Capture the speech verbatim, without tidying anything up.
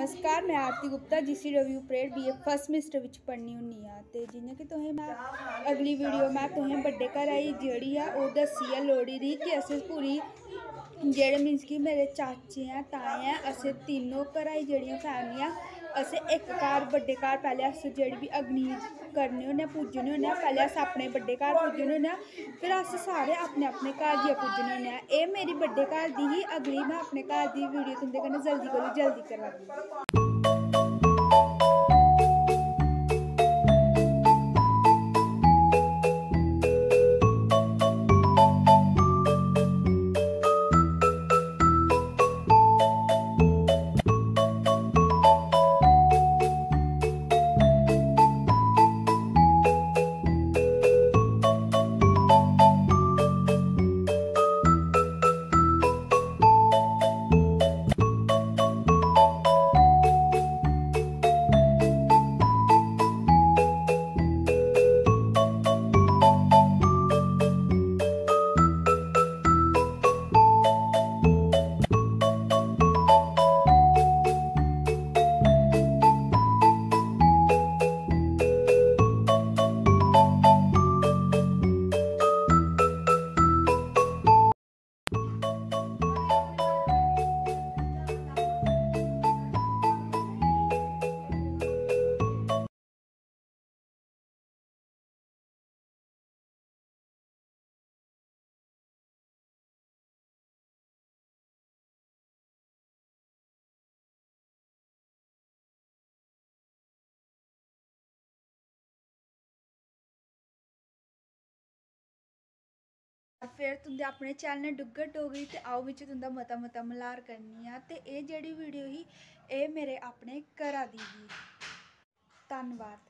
नमस्कार, मैं Aarti Gupta, GCW parade BA first semester बिच पढ़नी होन्नी आं। ते जि'यां कि तुसें, मैं अगली वीडियो मैं तुसें बड्डे घर आई जेह्ड़ी ऐ ओह् दस्सी ऐ लोह्ड़ी दी, कि असें पूरी, जेह्ड़े मीन्स कि मेरे चाचे ऐ, ताए ऐ, असें तीनों घरा दी जेह्ड़ियां फैमिलियां, असें इक घर, बड्डे घर, पैह्लें अस जेह्ड़ी बी अग्नि करने होन्ने आं, पूजने होन्ने आं, पैह्लें अस अपने बड्डे घर पूजने होन्ने आं, फिर अस सारे अपने अपने घर जाइयै पुज्जने होन्ने आं। एह् मेरी बड्डे घर दी ही, अगली में अपने घर दी वीडियो तुं'दे कन्नै जल्दी कोला जल्दी करवागी। फिर तुं'दे अपने चैनल डुग्गर डोगरी ते अ'ऊं बिच तुं'दा मता मता मल्हार करनी आं। ते एह् जेह्ड़ी वीडियो ही, एह् मेरे अपने घरा दी ही। धन्नवाद।